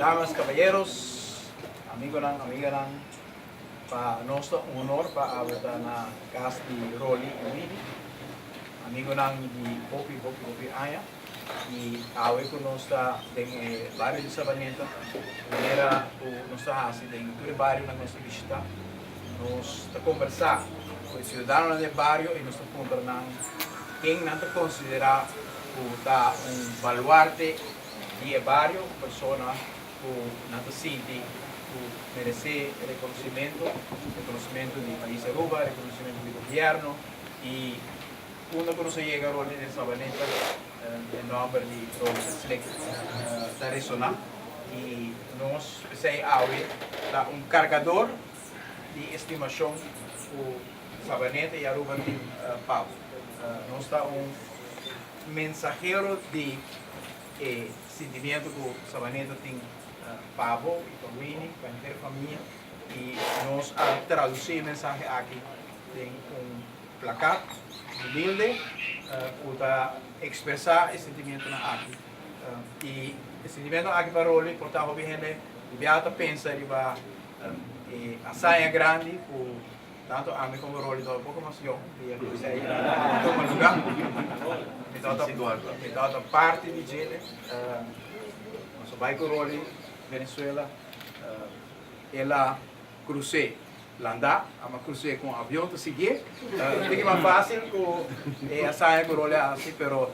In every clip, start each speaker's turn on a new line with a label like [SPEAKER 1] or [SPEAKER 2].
[SPEAKER 1] Damas, caballeros, amigonan, amiganan, pa nos ta un honor pa awe ta na cas di Rolly y Winnie, amigonan di hopi, hopi, hopi aña. Y awe cu nos ta den e bario di Sabaneta, manera cu nos ta haci den tur e barionan cu nos ta bishita, nos ta conversa cu e ciudadanonan den e bario y nos ta puntra nan ken nan ta considera cu ta un baluarte di e bario, un persona cu nan ta sinti cu merece reconocimento, reconocimento di pais Aruba, reconocimento di gobierno y Unda ku nos a yega rond den Sabaneta e nòmber di Roly Slick ta resoná i nos p'esei awe ta un kargador di estimashon ku Sabaneta i Aruba tin pa bo. Nos ta un mensahero di e sintimiento ku Sabaneta tin pa bo i pa Winnie, pa henter famia i nos a tradusí e mensahe aki den un Plakat humilde ku ta ekspresá e sentimentunan aki. I e sentimentunan aki pa Rolly por ta hopi hende di biaha ta pensa riba e hazaña grandi ku tantu ami komo Rolly tabata poko mas yòn dia ku esei a tuma lugá. Mi tabata mi tabata parti di djele. Nos a bai ku Rolly Venezuela. El a krus'é Landá, ama krus'é ku un avion ta siguié. Tiki mas fásil ku e hazaña ku Rolly a hasi, pero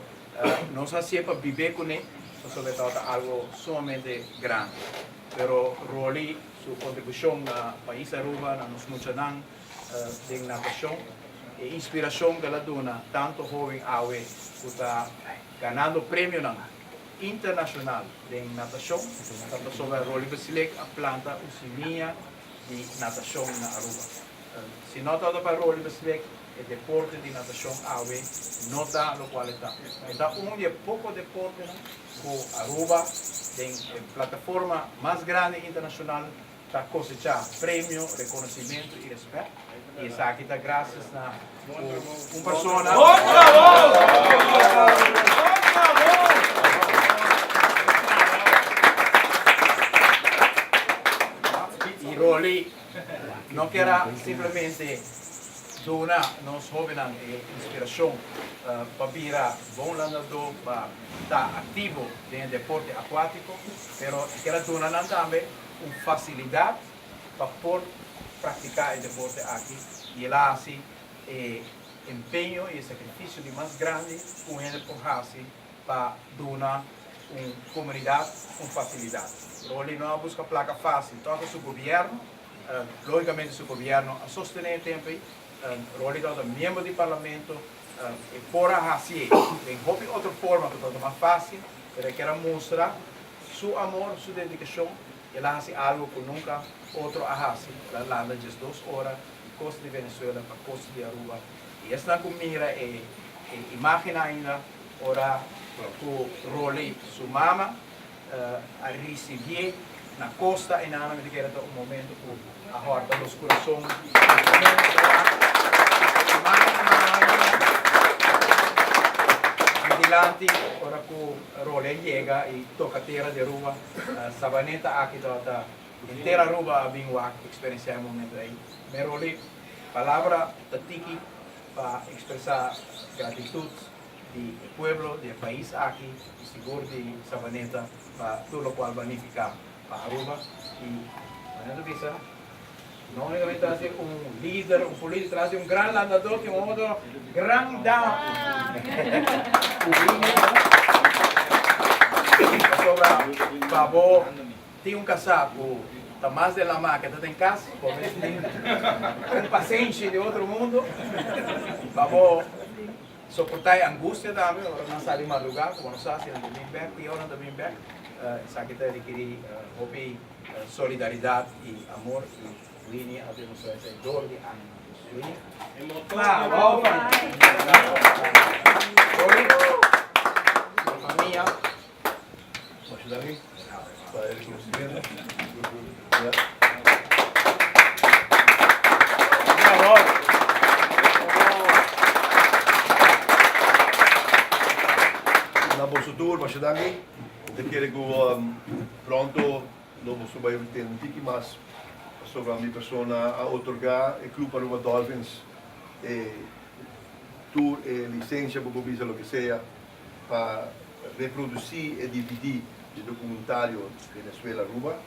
[SPEAKER 1] nos hasié pa bib'é kuné, pasobra e tabata algu sumamente grandi. Pero Rolly su kontribushon na pais Aruba, na nos muchanan den natashon, e inspirashon ku el a duna tantu hóben awe ku ta ganando premionan internashonal den natashon, ta pasobra Rolly Besilik a planta un simia di natashon na Aruba. Si no tabata pa Rolly Beslik, e deporte di natashon awe no ta lokual e ta. E ta un di e poko deportenan ku Aruba den e plataforma mas grandi internashonal ta kosechá premio, rekonosimentu i rèspèt. I esaki ta grasias na un persona. I Rolly no kier a simplemente duna nos hobennan e inspirashon pa bira bon landadó, pa ta aktivo den e deporte akuátiko, pero e kier a duna nan tambe un fasilidat pa por praktiká e deporte aki i el a hasi e empeño i e sakrifisio di mas grandi ku un hende por hasi pa duna un komunidat un fasilidat. Rolly no a buska plaka fásil, tòg su gobièrnu, lógikamente su gobièrnu a sostené e tempu ei. Rolly tabata miembro di parlamento, e por a hasié den hopi otro forma ku tabata mas fásil, pero e kier a mustra su amor, su dedikashon. El a hasi algu ku nunka otro a hasi, el a landa 12 ora di kosta di Venezuela pa kosta di Aruba. I esnan ku mira e imágennan ainda ora ku Rolly su mama a risibié na kosta einan, mi ta kere ta un momento ku a hòrta nos kurason. Dilanti ora ku Rolly a yega i toka tera di Aruba. Sabaneta aki tabata henter Aruba a bin wak experiencia e momento ey. Meroli, palabra ta tiki pa expresa gratitud di e pueblo, di e pais aki y sigur di Sabaneta pa tur locual bo a nifica pa Aruba. Y manera ta bisa, no unicamente tras di un lider, un politico, tras di un gran landador tin un otro gran dama cu bini pasobra pa bo tin un casá cu ta mas den lama ke ta den cas, bo mester tin un pasenshi di otro mundo pa bo soporta e angustia tambe ora nan sali madruga, como nos sa si nan ta bin bek, ki ora nan ta bin bek, esaki ta rekeri hopi. Solidaridad y amor y Winnie a demostra esey door di añanan. Dus Winnie, bravo! Sorry, famia. Pa e reconocimiento.
[SPEAKER 2] Na boso tur, masha danki. Mi ta kere ku pronto. Lo boso bai tende un tiki mas pasobra mi persona a otorgá e Club Aruba Dolphins e tur e licencia bo por bisa loke sea pa reproduci e dvd di documentario Venezuela Aruba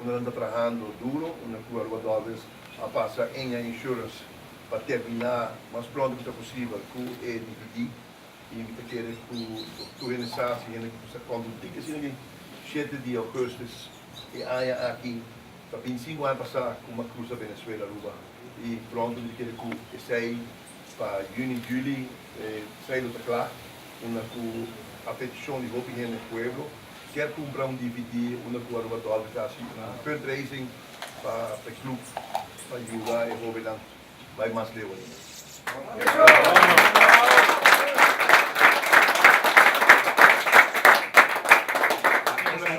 [SPEAKER 2] unda nan ta trahando duro unda cu Aruba Dolphins a pasa Enja Insurance pa termina mas pronto cu ta posibel cu e dvd. I mi ta kere ku tur hende sa, si hende ku sa konta un tiki asina ki shete di augustus e aña aki ta 25 aña pasá ku mi a krusa Venezuela Aruba i pronto mi ta kere ku esei pa yüni yüli esei lo ta kla unda ku a petishon di hopi hende pueblo kier kumpra un dvd unda ku Aruba Dolphins ta hasi un fundraising pa e club pa yuda e hobennan. Bai mas leu ainda.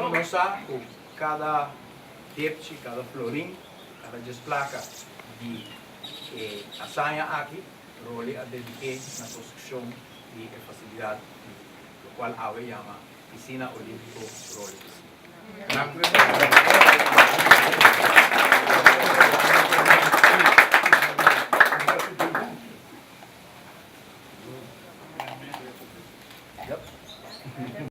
[SPEAKER 1] Nos sa ku kada depchi, kada florin, kada djes plaka di e hazaña aki, Rolly a dedik'é na konstrukshon di e fasilidat di lokual awe yama Pisina Olímpiko Rolly Pisina.